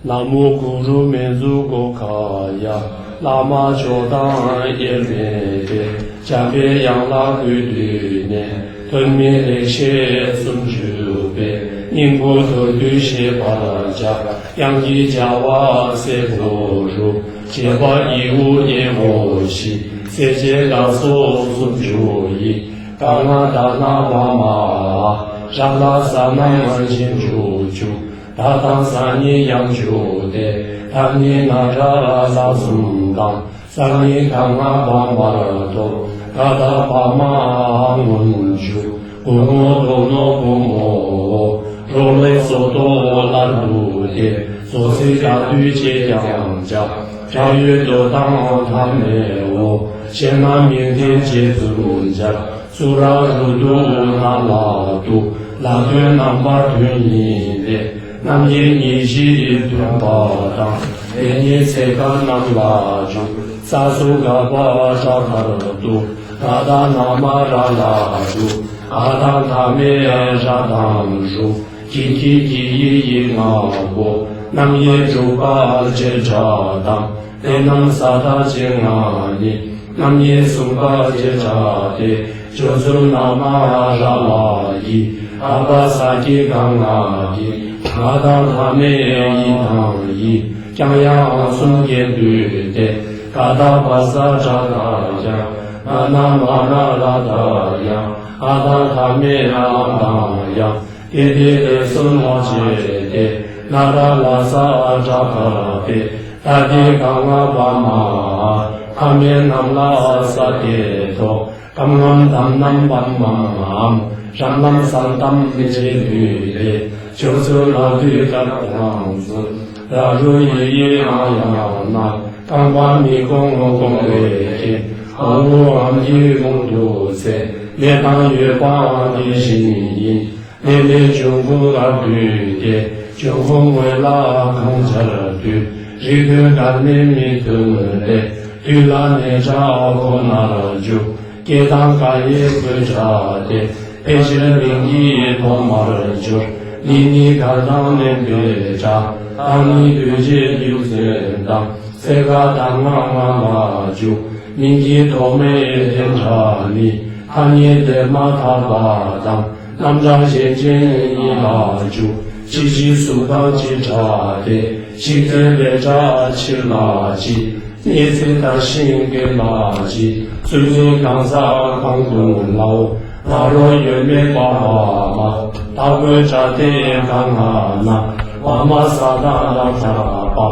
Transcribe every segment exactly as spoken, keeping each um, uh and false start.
ན་མོ་གུ་རུ་མཉྫུ་གྷོ་ཥཱ་ཡ། བླ་མ་མཆོག་དང་དབྱེར་མེད་པའི། འཇམ་པའི་དབྱངས་ལ་གུས་བཏུད་ནས། ཐོན་མིའི་ལེགས་བཤད་སུམ་ཅུ་པའི། སྙིང་པོ་མདོར་བསྡུས་ཤེས་པར་བྱ། དབྱངས་ཀྱི་བྱ་བ་སྲད་བུ་རུ། བྱེད་པ་ཡིའུ་ཨེ་ཧོ་ཞི། གསལ་བྱེད་ཀ་སོགས་སུམ་ཅུ་ཡི། ག་ང་ད་ན་བ་མ་འ། ར་ལ་ས་རྣམས་ཕྱིན་བཅུ་བཅུ། ད་དང་ས་གཉིས་ཡང་བཅུ་སྟེ། ད་གཉིས་ན་ར་ལ་གསུམ་དང་། ས་གཉིས་ག་ང་བ་མར་དོ། ག་ད་བ་མ་འ་སྔོན་བཅུ། གུ་ངོ་དོ་ནོ་གུ་ངོ་འོ། རོ་ལེ་སོ་དོ་སླར་བསྡུ་སྟེ། སོ་སི་ག་དུས་བཅད་ཀྱང་བྱ། བྱ་ཡུལ་དོ་དང་མཐའ་མེད་འོ། ཞེ་ན་མིང་མཐའི་རྗེས་སུ་སྦྱར། སུ་ར་རུ་དུ་ན་ལ་དུ། ལ་དོན་རྣམ་པ་དོན་གཉིས་ཏེ། རྣམ་དབྱེ་གཉིས་བཞི་མཐུན་པ་དང་། དེ་ཉིད་ཚེ་འགའ་རྣམས་ལ་འཇུག་ས་སུ་ག་བ་ཏྲ་གར་དུ། ག་ད་ན་མ་ར་ལ་དུ། འ་དང་མཐའ་མེད་ར་དང་རུ། གི་གི་གི་ཡི་ཡི་ང་བོ། རྣམ་དབྱེ་དྲུག་པ་བྱེད་སྒྲ་དང་། དེ་རྣམས་ས་མཐའ་བཅད་ལྔ་ནི། རྣམ་དབྱེ་གསུམ་པ་བྱེད་སྒྲ་སྟེ། སྦྱོར་ཚུལ་ན་མ་འ་ར་ལ་ཡི། འ་བ་ས་ཀྱི་ག་ང་གི། ང་དང་མཐའ་མེད་ཡི་དང་ཡི། ཀྱང་ཡང་གསུམ་གྱིས་བསྡུས་ཏེ། ག་ད་བ་ས་ཏྲ་ད་ཀྱང་། ན་ན་མ་ན་ར་ད་ཡང་། འ་དང་མཐའ་མེད་འ་དང་ཡང་། དེ་དེ་དེ་གསུམ་ལ་བྱས་ཏེ། ན་ར་ལ་ས་འ་ཏྲ་ག་སྟེ། ད་དེ་ག་ང་བ་མ་འ། མཐའ་མེད་རྣམས་ལ་ས་དེ་དོ། གམ་ངམ་དམ་ནམ་བམ་མམ་འམ། རམ་ལམ་སམ་དམ་བཅས་བསྡུས་ཏེ། སྦྱོར་ཚུལ་ལ་དུས་སྐབས་དང་ཚུལ། ར་རུ་ཡི་ཡི་འ་ཡང་ན། རྐང་པ་མི་གོང་གོང་བའི་རྐྱེན། འ་འུ་འམ་གྱི་གོང་དུ་ཚེ། མེད་དང་ཡོད་པའང་དེ་བཞིན་ཡིན། ལས་ལས་འབྱུང་ཁུངས་ལ་བསྡུས་ཏེ། འབྱུང་ཁུངས་དངོས་ལ་གང་སྦྱར་དུས། རིགས་མཐུན་དགར་མིན་མི་མཐུན་ལས། དུས་ལ་ནས་སྒྲ་ཁོ་ནར་འཇུག་སྐད་དང་ཀ་ཡི་དགོད་སྒྲ་སྟེ། ཕལ་ཆེར་མིང་གི་ཐོག་མར་སྦྱོར། ནི་ནི་གར་དང་ལེན་པའི་སྒྲ། དང་ནི་འདུས་བྱས་རྒྱུ་མཚན་དང་། སེ་ག་ད་ང་ང་ལ་འཇུག་མིང་གི་ཐོག་མའི་འཐེན་སྒྲ་ནི། ཐ་སྙད་དེ་མ་ཐག་པ་དང་། རྣམ་གྲངས་གཞན་ཅན་གཉིས་ལ་འཇུག་ཅི་ཇི་སུ་དང་ཅི་སྒྲ་སྟེ། ཞིག་ཚེ་ལས་སྒྲ་ཕྱིར་ལ་ཅི། སྙེད་ཚེ་ད་ཤིང་གེ་ལ་ཅི། ཚུལ་གཉིས་གང་ཟག་གང་དུ་ལའོ། ད་རོ་ཡོད་མེད་པ་བ་མ། ད་དགོད་སྒྲ་སྟེ་ག་ང་ན། བ་མ་ས་དང་ལ་ད་པ།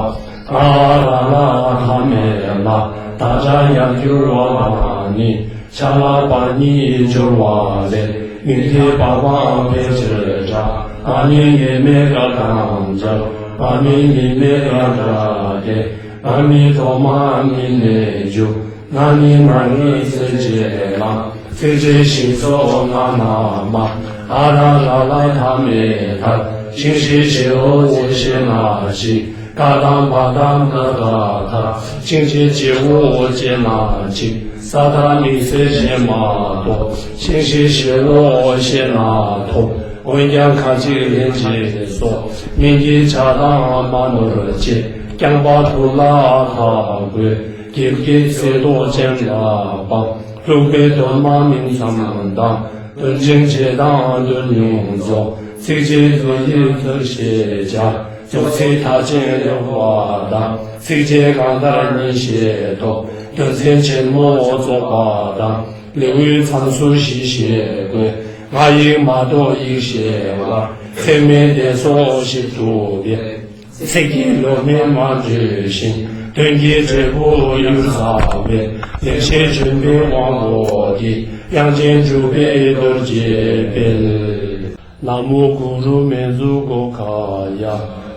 ག་ར་ལ་མཐའ་མེད་ལ། ད་སྒྲ་ཡར་བསྒྱུར་བ་དང་ནི། ཆ་ལ་བ་གཉིས་སྦྱོར་བ་ལས། མིང་མཐའི་བ་བའང་ཕལ་ཆེར་འདྲ། བ་མིང་ཡོད་མེད་ག་དང་སྦྱར། བ་མིང་མིན་མེད་ག་འདྲ་སྟེ། བ་མིང་ཐོག་མ་མིན་ནས་འཇུག་ན་ནི་ན་ནི་ཚིགས་བཅད་ལ། ཚིགས་བཅད་ཞིང་སོགས་ན་ན་མ། འ་ར་ར་ལ་མཐའ་མེད་མཐར། ཤིང་ཤི་ཤི་འོ་ཞེ་ན་ཞིག་ག་དང་བ་དང་ད་ག་མཐར། ཤིང་ཤི་ཤི་འོ་ཞེ་ན་ཞིག་ས་མཐའ་མིང་གསལ་ཞེ་མ་གཏོགས། ཤིང་ཤི་ཤི་འོ་ཞེ་ན་ཐོབ། འོན་ཀྱང་ཁ་ཅིག་ལྷན་ཅིག་སོགས། མིང་གི་ཆ་དང་མ་ནོར་བྱེད། རྐྱང་པ་དུ་ལ་ཁ་དགོས། རྒྱབ་ཀྱི་ཚེ་ཏོག་ཅན་ལ་སྤང་། ལྷུག་པའི་དོན་མ་མིང་ཙམ་དང་། དོན་ཆེན་བྱེད་དང་དོན་ཉུང་རྫོགས། ཚིགས་བཅད་མཛོད་ཡིག་ཚུལ་ཤེས་བྱ། རྫོགས་ཚིག་མཐའ་ཅན་ཡོད་པ་དང་། ཚིགས་བཅད་གང་ལྟར་གཉིས་ཤེས་ཐོབ། དོན་ཚན་ཆེན་མོ་རྫོགས་པ་དང་། ལེའུའི་མཚམས་སུ་བཞི་ཤེས་དགོས། ང་ཡིག་མ་གཏོགས་ཡིག་ཤེས་པ། ཚེག་མེད་དེ་སོགས་ཞིབ་ཏུ་འབད། ཚིག་གི་ལོ་མིང་མ་འདྲེས་ཤིང་། དོན་གྱི་འབྲས་བུ་གཡུར་ཟ་བའི། ལེགས་བཤད་ལྗོན་པའི་དབང་པོ་འདི། དབྱངས་ཅན་གྲུབ་པའི་རྡོ་རྗེའི་དཔལ། ན་མོ་གུ་རུ་མཉྫུ་གྷོ་ཥཱ་ཡ།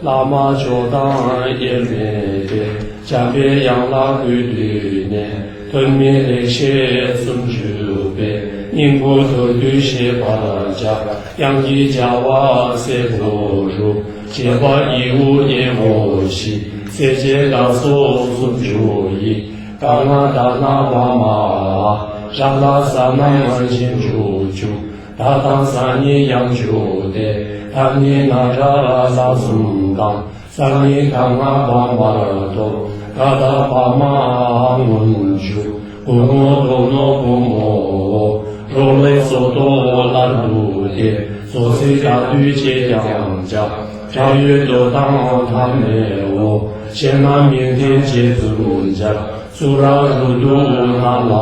བླ་མ་མཆོག་དང་དབྱེར་མེད་པའི། འཇམ་པའི་དབྱངས་ལ་གུས་བཏུད་ནས། ཐོན་མིའི་ལེགས་བཤད་སུམ་ཅུ་པའི། སྙིང་པོ་མདོར་བསྡུས་ཤེས་པར་བྱ། དབྱངས་ཀྱི་བྱ་བ་སྲད་བུ་རུ། བྱེད་པ་ཡིའུ་ཨེ་ཧོ་ཞི། གསལ་བྱེད་ཀ་སོགས་སུམ་ཅུ་ཡི། ག་ང་ད་ན་བ་མ་འ། ར་ལ་ས་རྣམས་ཕྱིན་བཅུ་བཅུ། ད་དང་ས་གཉིས་ཡང་བཅུ་སྟེ། ད་གཉིས་ན་ར་ལ་གསུམ་ དང་། གསང་སྔགས་གང་ལ་བག་མར་གཏོར། ག་དྷ་བག་མ་ཨ་སྔོན་འཇུག། གུང་མོ་དུག་སྣོད་གུང་མོའོ། རོ་ལེགས་སོ་ཏོ་སླར་བླུགས་ཏེ། ཟོ་ཚིགས་དག་དུས་བཅད་ཀྱང་བྱ། ལྕགས་ཡོས་དུག་དང་ཐ་མའོ། ཤེལ་རྣམས་མིག་མཐིལ་ཕྱེད་ཙམ་སྦྱར། སུ་ར་རུ་དུ་ན་ལ་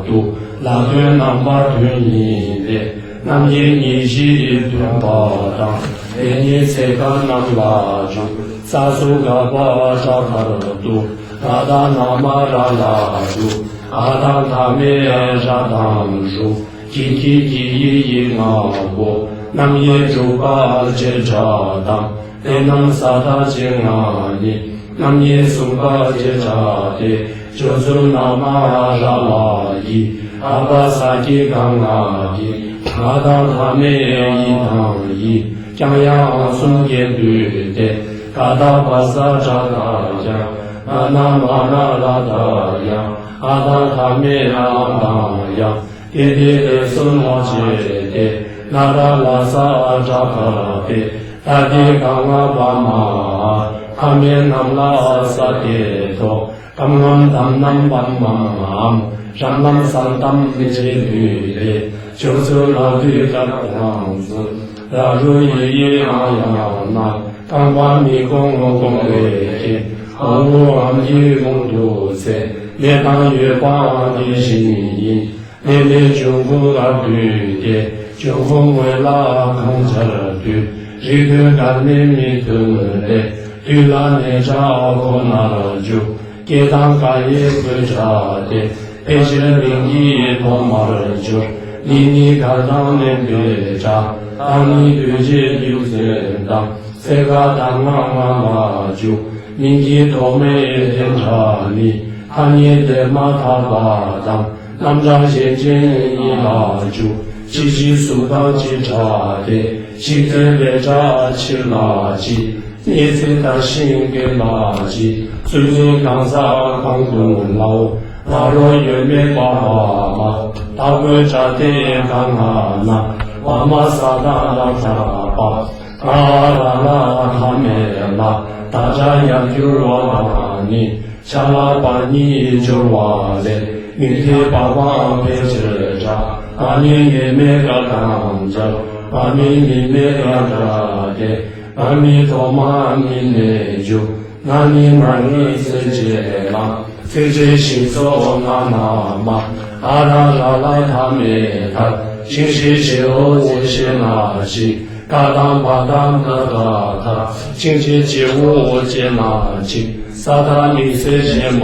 དུ། ལ་དོན་རྣམ་པ་དོན་གཉིས་ཏེ། རྣམ་དབྱེ་གཉིས་བཞིས་མཐུན་པ་དང་། དེ་ཉིད་ཚེ་འགག་རྣམས་ལ་འཇུག། ས་སུ་ག་པ་ཏྲ་གར་དུ། ག་ད་ན་མ་ར་ལ་དུ། འ་དང་ཐ་མའི་ར་དང་རུ། གི་ཀྱི་གི་ཡི་ཡི་ང་གོ། རྣམ་དབྱེ་དྲུག་པ་བྱེད་སྒྲ་དང་། དེ་རྣམས་ས་མཐའ་བཅད་ལྔ་ནི། རྣམ་དབྱེ་གསུམ་པ་བྱེད་སྒྲ་སྟེ། སྦྱོར་ཚུལ་ན་མ་ར་ལ་ཡི། འ་པ་ས་ཀྱི་ག་ང་གི། ང་དང་ཐ་མའི་ཡི་དང་ཡི། ཀྱང་ཡང་གསུམ་གྱིས་བསྡུས་ཏེ། ག་ད་བ་ས་ཏྲ་དང་ཡང་། ན་ན་མ་ན་ར་དང་ཡང་། འ་དང་ཐ་མའི་འ་དང་ཡང་། ཏེ་ཏེ་དེ་གསུམ་ལ་བྱས་ཏེ། ན་ར་ལ་ས་ཏྲ་ག་སྟེ། ད་དེ་ག་ང་བ་མ་འ། ཐ་མའི་རྣམས་ལ་ས་སྟེ་དོ། གམ་ངམ་དམ་ནམ་བམ་མམ་འམ། རམ་ལམ་སམ་དམ་བཅས་བསྡུས་ཏེ། སྦྱོར་ཚུལ་ལ་དུས་སྐབས་རང་བཟུང་། ར་རུ་ཡི་ཡི་འ་ཡང་ན། རྐང་པ་མི་གོང་གོང་བའི་རྐྱེན། འ་འུ་འམ་གྱི་གོང་དུ་ཚེ། མེ་དང་ཡོད་པའང་དེ་བཞིན་ཡིན། ནས་ནས་འབྱུང་ཁུངས་ལ་བསྡུས་ཏེ། འབྱུང་ཁུངས་དངོས་ལ་གང་སྦྱར་དུས། རིགས་མཐུན་དགར་མིན་མི་མཐུན་ལས། དུས་ལ་ནས་སྒྲ་ཁོ་ནར་འཇུག། སྐད་དང་ཀ་ཡེ་དགོད་སྒྲ་སྟེ། ཕལ་ཆེར་མིང་གི་ཐོག་མར་སྦྱོར། ནི་ནི་གར་དང་ནན་པའི་སྒྲ། དང་ནི་དུས་བྱེད་རྒྱུ་མཚན་དང་། སེ་ག་ད་ང་ང་ལ་འཇུག། མིང་གི་ཐོག་མའི་འཐེན་སྒྲ་ནི། ཐ་སྙད་དེ་མ་ཐག་པ་དང་། རྣམ་གྲངས་གཞན་ཅན་གཉིས་ལ་འཇུག། ཅི་ཇི་སུ་དང་ཅི་སྒྲ་སྟེ། ཞིག་ཚེ་ལས་སྒྲ་ཕྱིར་ལ་ཅི། སྙེད་ཚིག་དར་ཞིང་སྐེད་ལ་ཅི། ཚུལ་གཉིས་གང་ཟག་གང་དུ་ལའོ། ན་རོ་ཡོད་མེད་པ་བ་མ། ད་དགོད་སྒྲ་སྟེ་ག་ང་ན། བ་མ་ས་ད་ལ་ད་པ། ང་ར་ལ་ཐ་མའི་ལ། ད་སྒྲ་ཡར་བསྒྱུར་བ་དང་ནི། ཤ་ལ་པ་གཉིས་སྦྱོར་བ་ལས། མིང་མཐའི་བ་བའང་ཕལ་ཆེར་སྒྲ། ང་མིང་ཡོད་མེད་ག་དང་སྦྱར། ང་མིང་མིན་མེད་ག་སྒྲ་སྟེ། ང་མིང་ཐོག་མ་མིན་ནས་འཇུག། ང་ནི་ང་ནི་ཚིགས་བཅད་ལ། ཚིགས་བཅད་ཞིང་སོགས་ང་ན་མ། འ་ར་ལ་ལ་ཐ་མའི་མཐར། ཤིང་ཤི་ཤི་འོ་ཞེས་ན་ཞིག། ག་དང་བ་དང་ན་ག་མཐར། ཤིང་ཤི་ཤི་འོ་ཅེ་ན་ཅིག། ས་མཐའ་དམིགས་བསལ་ཞེས་མ་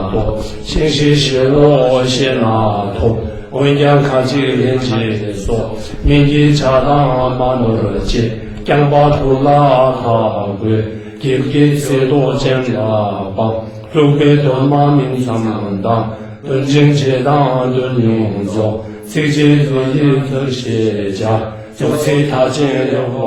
གཏོགས། ཤིང་ཤི་ཤི་འོ་ཞེ་ན་ཐོབ། འོན་ཀྱང་ཁ་ཅིག་ལྷན་ཅིག་སོགས། མིང་གི་ཆ་དང་མ་ནོར་བཅས། རྐྱང་པ་དུ་ལ་ཁ་དགོད། དགེ་བགེགས་གསེར་མདོག་ཅན་ལ་སྤང་། འཁྲུག་པའི་དོན་མ་སྨིན་མཚམས་དང་། དོན་ཆེན་བྱེད་དང་དོན་ཉུང་རྫོགས། ཚིགས་བཅད་མཛོད་ཡིག་ཚུལ་ཞེས་བྱ། ཟོ་ཚིགས་མཐའ་ཅན་ཡོད་པ་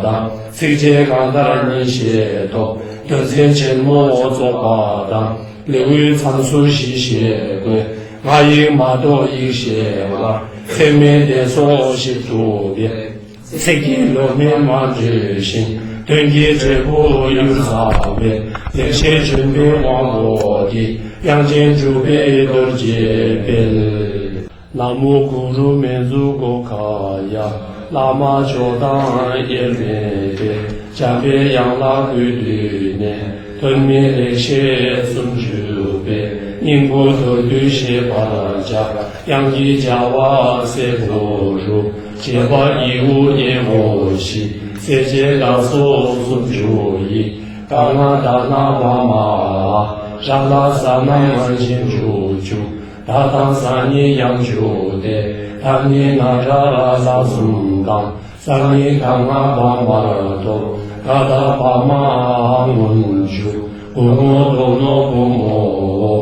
དང་། ཚིགས་བཅད་གང་ལྟར་གཉིས་ཞེས་ཐོབ། དོན་ཚན་ཆེན་མོ་རྫོགས་པ་དང་། ལེའུའི་མཚམས་སུ་བཞི་ཞེས་བཀོད། ང་ཡིག་མ་གཏོགས་ཡིག་ཞེས་པ། ཚད་མའི་སྡེ་སོགས་ཞིབ་ཏུ་འབད། ཚིག་གི་ལོག་མིན་མ་འདྲེས་ཤིང་། དོན་གྱི་འབྲས་བུ་གཡུར་ཟ་བའི། ལེགས་བཤད་ལྗོན་པའི་དབང་པོ་འདི། དབྱངས་ཅན་གྲུབ་པའི་རྡོ་རྗེའི་དཔལ། ན་མོ་གུ་རུ་མཉྫུ་གྷོ་ཥ་ཡ། བླ་མ་མཆོག་དང་དབྱེར་མེད་པའི། འཇམ་པའི་དབྱངས་ལ་གུས་བཏུད་ནས། ཐོན་མིའི་ལེགས་བཤད་སུམ་ཅུ་པའི། སྙིང་པོ་མདོར་བསྡུས་བཤད་པར་བྱ། དབྱངས་ཀྱི་བྱ་བ་སྲད་བུ་རུ། བྱེད་པ་ཡིའུ་ཨེ་ཧོ་ཞི། གསལ་བྱེད་ཀ་སོགས་སུམ་ཅུ་ཡི། ག་ང་ད་ན་བ་མ་འ། ར་ལ་ས་རྣམས་རྗེས་འཇུག་བཅུ། ད་དང་ས་གཉིས་ཡང་འཇུག་སྟེ། ད་ནི་ན་ར་ལ་ས་གསུམ་དང་། ས་གཉིས་ག་ང་བ་མར་གཏོར། ག་ད་བ་མ་འ་སྔོན་འཇུག། གུང་མོ་དུག་སྣོད་གུང་མོའོ།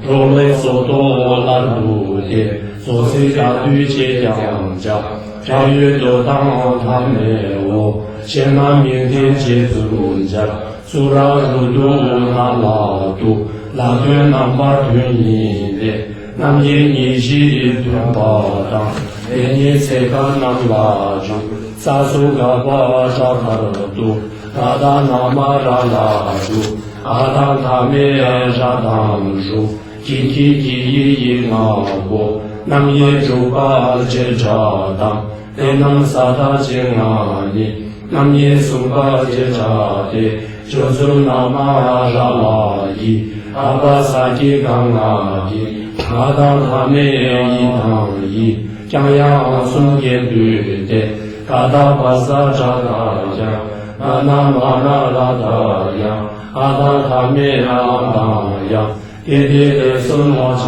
རོ་ལེགས་སོ་ཏོ་སླར་བླུགས་ཏེ། ཟོ་ཚིགས་དག་དུས་བཅད་ཀྱང་བྱ། ལྕགས་ཡོས་དུག་དང་ཐ་མའོ། ཤེལ་རྣམས་མིག་མཐིལ་ཕྱེད་ཙམ་སྦྱར། སུ་ར་རུ་དུ་ན་ལ་དུ། ལ་དོན་རྣམ་པ་དོན་གཉིས་ཏེ། རྣམ་དབྱེ་གཉིས་བཞིས་མཐུན་པ་དང་། དེ་ཉིད་ཚེ་འགག་རྣམས་ལ་འཇུག། ས་སུ་ག་པ་ཏྲ་གར་དུ། ད་དང་ན་མ་ར་ལ་རུ། འ་དང་མཐའ་མེད་ར་དང་རུ། གི་ཀྱི་གི་ཡི་ཡི་ང་བོ། རྣམ་དབྱེ་དྲུག་པ་བྱེ་བྲག་དང་། དེ་རྣམས་ས་མཐའ་ཅན་ལྔ་ནི། རྣམ་དབྱེ་གསུམ་པ་བྱེ་བྲག་སྟེ། སྦྱོར་ཚུལ་ན་མ་འ་ར་ལ་ཡི། འ་བ་ས་ཀྱི་ག་ང་གི། འ་དང་མཐའ་མེད་འི་དང་ཡི། ཀྱང་ཡང་གསུམ་གྱིས་བསྡུས་ཏེ། ག་ད་བ་ས་དྲ་ད་ཀྱང་། ན་ན་མ་ན་ར་ད་ཡང་། འ་དང་མཐའ་མེད་འ་དང་ཡང་། དེ་དེ་དེ་གསུམ་ལ་བྱས་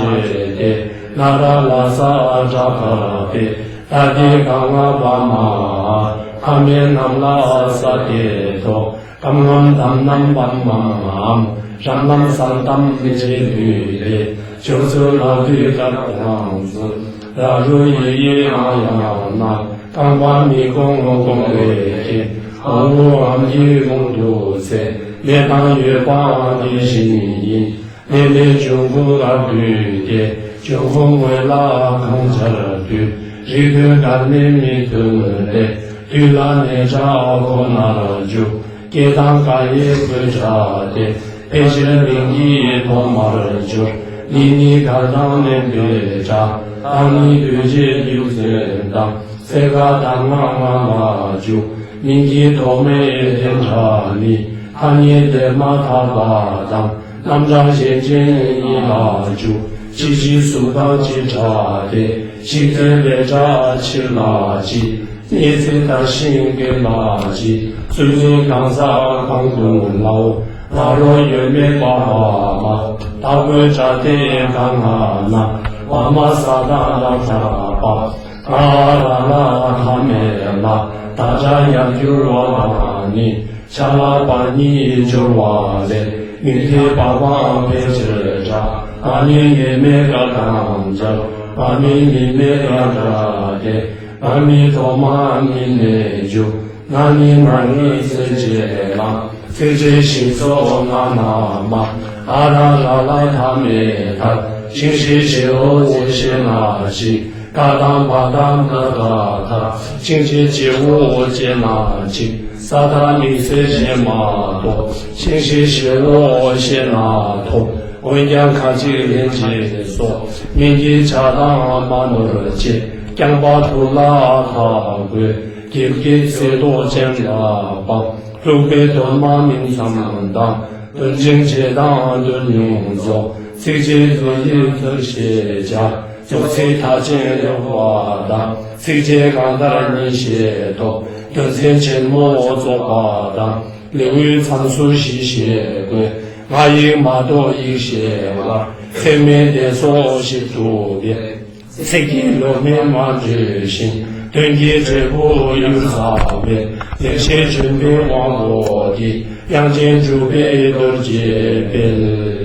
ཏེ། ན་ར་ལ་ས་འ་དྲ་ད་སྟེ། ད་དེ་ག་ང་བ་མ་འ། མཐའ་མེད་རྣམས་ལ་ས་དེ་དོ། གམ་ངམ་དམ་ནམ་བམ་མམ་འམ། རམ་ལམ་སམ་དམ་བཅས་བསྡུས་ཏེ། སྦྱོར་ཚུལ་ལ་དུས་སྐབས་དང་ཚུལ། ར་རུ་ཡི་ཡི་འ་ཡང་ན། རྐང་པ་མི་གོང་གོང་བའི་ཁྱེད། འ་འུ་འམ་གྱི་གོང་དུ་ཚེ། མེད་དང་ཡོད་པའང་དེ་བཞིན་ཡིན། ལས་ལས་འབྱུང་ཁུངས་ལ་བསྡུས་ཏེ། འབྱུང་ཁུངས་དངོས་ལ་གང་སྦྱར་དུས། རིགས་མཐུན་བཀར་ནས་མི་མཐུན་ལས། དུས་ལ་གནས་གྲགས་ཁོ་ནར་འཇུག་སྐད་དང་ཀ་ཡིག་ཕོ་སྒྲ་སྟེ། ཕལ་ཆེར་མིང་གི་ཐོག་མར་སྦྱོར། ནི་ནི་ག་དང་མནན་པའི་སྒྲ། དང་ནི་དུས་བྱས་རྒྱུ་མཚན་དང་། སེ་ག་ད་ང་ང་ལ་འཇུག་མིང་གི་ཐོག་མའི་དོན་སྒྲ་ནི། ཐ་སྙད་དེ་མ་ཐག་པ་དང་། རྣམ་གྲངས་གཞན་ཅན་གཉིས་ལ་འཇུག་གཅིག་གཅིག་སུ་དང་གཅིག་སྒྲ་སྟེ། གཅིག་དེ་ལས་སྒྲ་ཕྱིར་ལ་གཅིག་གཉིས་ཚིག་དར་ཞིང་སྐེད་ལ་གཅིག་ཚུལ་གཉིས་གང་ཟག་གང་དུ་ལའོ། ལ་རོ་ཡོད་མེད་པ་བ་མ། བཏགས་པའི་སྒྲ་སྟེ་ག་ང་ན། བ་མ་ས་དང་ལ་དྲ་བ། འ་ར་ལ་མཐའ་མེད་ལ། ད་དྲ་ཡར་གྱུར་བ་ལ་ནི། ཆ་ལ་བ་གཉིས་སྦྱོར་བ་ལས། མིང་མཐའི་བ་བའང་ཕལ་ཆེར་སྒྲ། བ་མིང་ཡོད་མེད་ག་དང་སྦྱར། བ་མིང་མིན་མེད་ག་སྒྲ་སྟེ། བ་མིང་ཐོག་མ་མིན་ནས་འཇུག་ན་ནི་ན་ནི་ཚིགས་བཅད་ལ། ཚིགས་བཅད་ཞིང་སོགས་ན་ན་མ། འ་ར་ལ་ལ་མཐའ་མེད་མཐར། ཤིང་ཤེས་ཤེའོ་ཅེས་ཤེ་ན་ཞིག་ག་དང་བ་དང་ད་ག་ད། ཤིང་ཅེས་ཅེའོ་ཅེ་ན་ཅིག་ས་མཐའ་མིང་གསལ་བྱེད་མ་གཏོགས། ཤིང་ཤེས་ཤེའོ་ཤེ་ན་ཐོབ། འོན་ཀྱང་ཁ་ཅིག་ལྷན་ཅིག་སོགས། མིང་གི་ཆ་དང་མ་ནོར་བཅས། རྐྱང་པ་དུ་ལ་ཁ་དགོས། རྒྱན་གྱི་ཚིག་ཐོགས་ཅན་ལ་དཔག་རྟོག་པའི་དོན་མ་མིང་ཙམ་དང་། དོན་ཅན་བྱེད་དང་དོན་ཉུང་རྫོགས། ཚིགས་བཅད་རྫོགས་ཡིག་ཚུལ་ཤེས་བྱ། རྫོགས་ཚིག་མཐའ་ཅན་ཡོད་པ་དང་། ཚིགས་བཅད་གང་ལྟར་གཉིས་ཤེས་ཐོབ། དོན་ཚན་ཆེན་མོ་རྫོགས་པ་དང་། ལེའུའི་མཚམས་སུ་བཞི་ཤེས་དགོས། སྔགས་ཡིག་མ་གཏོགས་ཡིག་ཤེས་ལ། ཚེག་མེད་དེ་སོགས་ཞིབ་ཏུ་འབད། ཚིག་གི་ལོག་མིན་མ་འདྲེས་ཤིང་། དོན་གྱི་འབྲས་བུ་གཡུར་ཟ་བའི། ལེགས་བཤད་ལྗོན་པའི་དབང་པོ་འདི། དབྱངས་ཅན་གྲུབ་པའི་རྡོ་རྗེའི་དཔལ།